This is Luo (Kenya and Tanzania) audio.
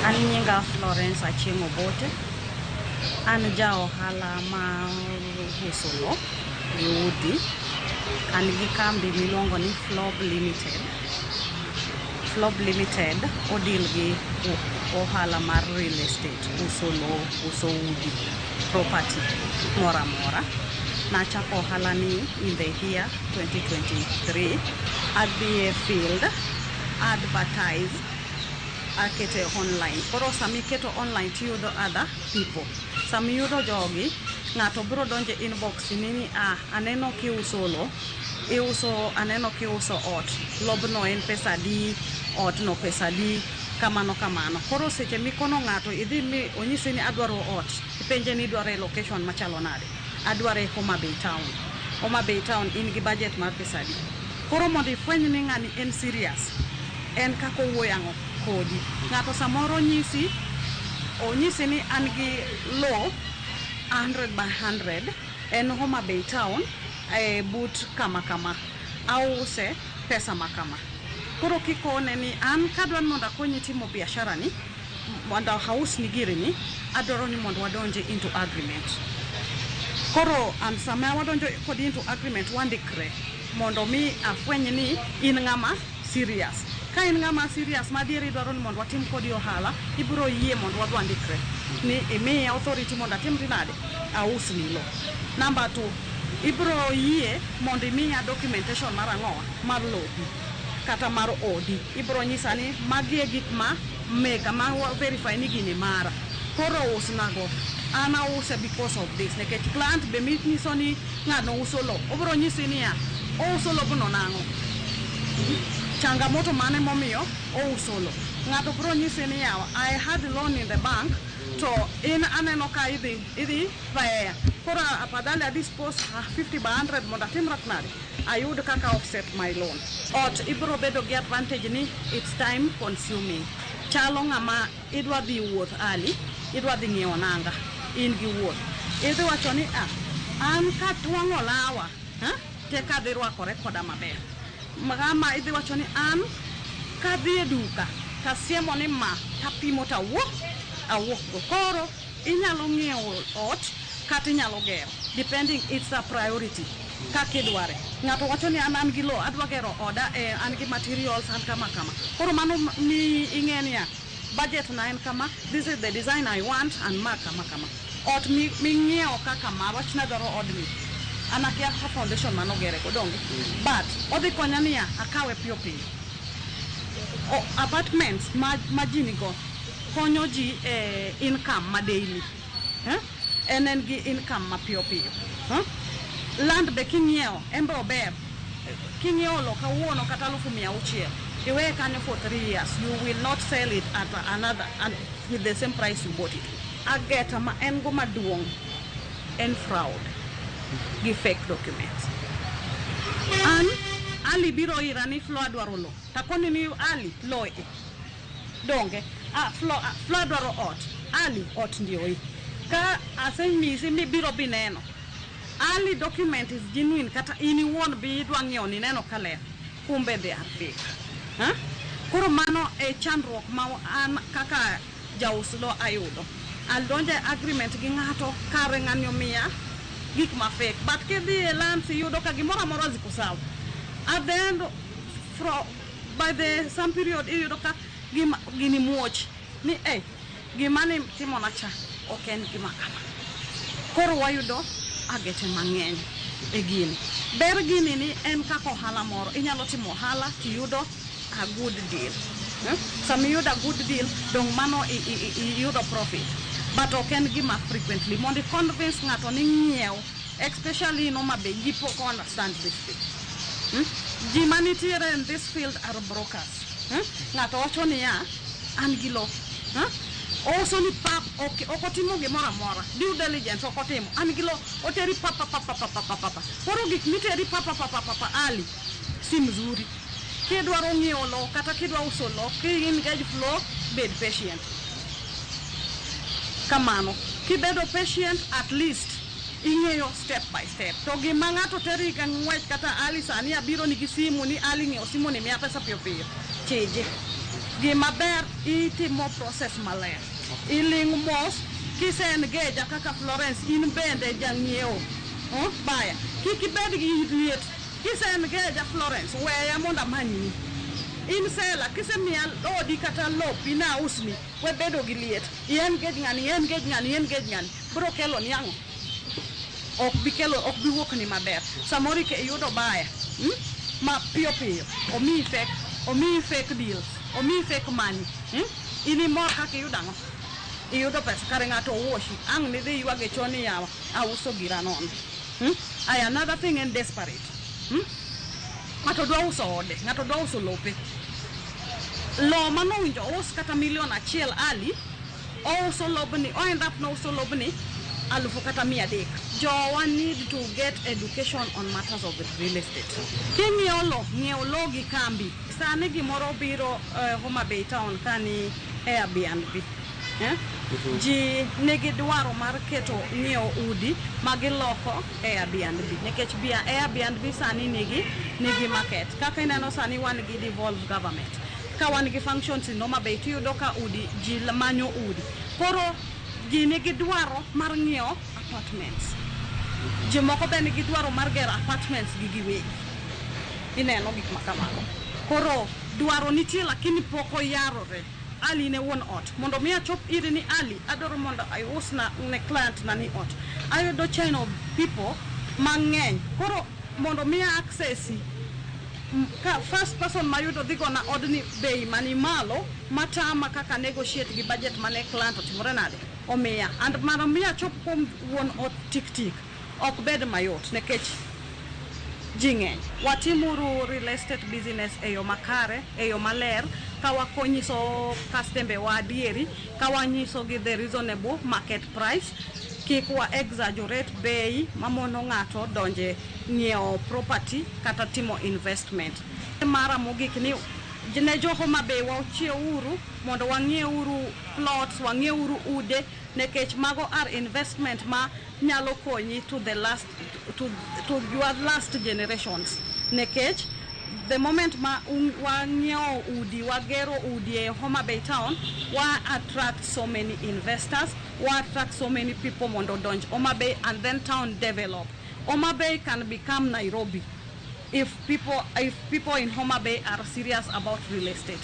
An nyinga Florence Achieng' Obote. An ja ohala ma uso lo gi udi. An gi kambi miluongo ni Flob Limited. Flob Limited odeal gi ohala mar real estate, uso lo, uso udi, property moro amora. Nachako ohala ni in the year 2023. Adhi e field, advertise, akete online. Koro sama iketo online tiyudo other people. Sama iyudo jogi, ng'ato biro donjo e inbox ni ni ah, aneno kiuso lo, iuso, aneno kiuso ot, lobno en pesa adi, otno pesa adi, kamano kamano. Koro seche mikono ng'ato idhi mi onyisi ni adwaro ot, ipenje ni idwaro e location machalo nade. Adwaro e Homa Bay town. Homa Bay town in gi budget mar pesa adi. Koro mondo ifweny ni ng'ani en serious, en kaka owuoyo ang'o kodi. Ng'ato samoro nyisi, onyisi ni an gi lo 100 by 100 en Homa Bay town e but kama kama. Ause pesa ma kama. Koro kikone ni an kadwa ni mondo akonyi timo biashara ni, mondo ausni giri ni, adwaro ni mondo wadonje into agreement. Koro an sama wadonjo kodi into agreement, wandikre mondo mi afweny ni in ng'ama serious. Ka in ng'ama serious ma adieri idwaro ni mondo watim kodi ohala, ibiro yie mondo wadhi wandikre ni imiya authority mondo atimri nade, ausni lo. Number two, ibiro yie mondo imiya documentation mar ang'owa, mar lopi kata mar odi. Ibiro nyisa ni magi e gik ma meka ma verify ni gini mara. Koro usnago. An ause because of this. Nikech client be minyiso ni ng'ano uso lo, obiro nyisi niya, ouso lobno nang'o? Changamoto mane momiyo ouso lo? Ng'ato biro nyisi ni yawa, I had loan in the bank to in aneno ka idhi paya. Koro afadhali a dispose 50 by 100 mondo atim rak nade? Ayud kaka offset my loan. Ot ibiro bedo gi advantage ni it's time consuming. Chalo ng'ama idwa dhi wuoth ali, idwa dhi ng'iewo nanga, in gi wuoth. Idhi wacho ni ah, an katwang'o lawa, ha? Teka adhi rwakore koda maber. Ama idhi wacho ni an kadhi e duka tasiemo ni ma tapimo tawuok awuok go. Koro inyalo ng'iewo ot kata inyalo gero, depending, it's a priority kaka idware. Ng'ato wacho ni an gi lo, adwa gero oda, an gi materials, an kama kama. Koro mano mi ing'e niya, budget na en kama, this is the design I want and ma kama kama. Ot ming'iewo kaka ma, wach nadwaro odni. An akia kaka foundation manogere go, donge? But odhi konya niya, akawe piyo piyo. O, apartments ma ji nigo konyo ji e income ma daily. Eh? En gi income ma piyo piyo. Huh? Land be king'iewo, en be ober. King'iewo lo kawuono kata 600,000, iweye kanyo for 3 years, you will not sell it at another and with the same price you bought it. Ageta ma en go maduong' en fraud gi fake documents. An Ali biro ira ni Flo adwaro lo. Takoni ni Ali lo e. Donge? Ah, Flo, ah, Flo adwaro ot. Ali ot ndio hii. Ka asenyisi mibiro bineno. Ali document is genuine kata in iwuon bi idwa ng'iewo ni neno kaler. Kumbe they are fake. Ha? Koro mano e chandruok ma an kaka jaus lo ayudo. Adonjo e agreement gi ng'ato kare ng'ani omiya gik ma fake. But kidhi e lands iyudo ka gimoro amora ziko sawa. At the end, by the some period iyudo ka gima, gini muoch ni eh, gima ni timona cha ok en gima kama. Koro wayudo agete mang'eny e gini. Ber gini ni en kaka ohala moro. Inyalo timo ohala tiyudo a good deal. Eh? Sama iyudo a good deal, dong mano iyudo profit. But ok en gima frequently. Mondo i convince ng'ato ni ng'iew, especially in Homa Bay, ji pok understand this thing. Ji manitiere in this field are brokers. Ng'ato wacho niya, an gi lo. Huh? Ouso ni pap, ok otimo gimoro amora. Due diligence ok otimo. An gi lo, oteri pa pa pa pa pa pa pa pa pa. Koro gik miteri pa pa pa pa pa pa ali, si mzuri. Kidwaro ng'iewo lo kata kidwa uso lo, ki engage Flo, bed patient. Kamano. Kibedo patient, at least ing'eyo step by step. To gima ng'ato teri ka ng'wech kata Ali sani abiro nigi simu ni Ali ng'iewo simu ni miya pesa piyo piyo. Chiji. Gima ber itimo process maler. Iling' mos kise engage kaka Florence in bende jang'iewo. Oh, baya. Kik ibed gi liet. Kise engage Florence, weya mondo amanyni. In seller, kisemiya odi kata lopi na ausni, we bedo gi liet. I engage ng'ani, i engage ng'ani, i engage ng'ani. Biro kelo ni ang'o? Ok bi kelo, ok bi wuok ni maber. Samoro iyudo buyer, Ma piyo piyo, omiyi fake deals, omiyi fake money. In imor kaka iyudo ang'o? Iyudo pesa, kare ng'ato owuoshi. Ang' nidhi ywag e choo ni yawa, auso gira nono. Aya, another thing en desperate. Ng'ato dwa uso ode, ng'ato dwa uso lope. Lo manowinjo ous kata 1 million ali, ouso lobni, o end up nouso lobni alufu kata 300. Jowa need to get education on matters of real estate. King'iewo lo, ng'iew lo gi kambi. Sani gimoro biro Homa Bay town ka ni Airbnb. Eh? Ji nigi dwaro mar keto ng'iewo udi ma giloko Airbnb nikech bia Airbnb sani nigi market. Kaka ineno sani wan gi devolved government. Ka wan gi functions in Homa Bay tiyudo ka udi ji manyo udi. Koro ji nigi dwaro mar ng'iewo apartments. Ji moko be nigi dwaro mar gero apartments gi giwegi. Ineno gik ma kamago. Koro dwaro nitie lakini pok oyarore. Ali ne wuon ot. Mondo mi achop iri ni Ali, adwaro mondo iusna ne client na ni ot. Ayudo chain of people mang'eny. Koro mondo mi access ka first person mayudo dhi gona odni bei mani malo matama kaka negotiate gi budget mane client otimore nade omiya and mondo mi achop kuom wuon ot tik tik ok bed mayot nikech ji ng'eny. Watimuru real estate business e yo makare, e yo maler, ka wakonyiso kastembe wa adieri, ka wanyiso gi the reasonable market price, kik wa exaggerate bei mamono ng'ato donje ng'iewo property kata timo investment. Mara mogik ni ne jo Homa Bay wachieuru mondo wang'ieuru plots, wang'ieuru ude nikech mago are investment ma nyalo konyi to the last to your last generations nikech the moment ma wang'iewo udi wagero udi e Homa Bay town wa attract so many investors, wa attract so many people mondo odonj Homa Bay and then town develop. Homa Bay can become Nairobi if people in Homa Bay are serious about real estate.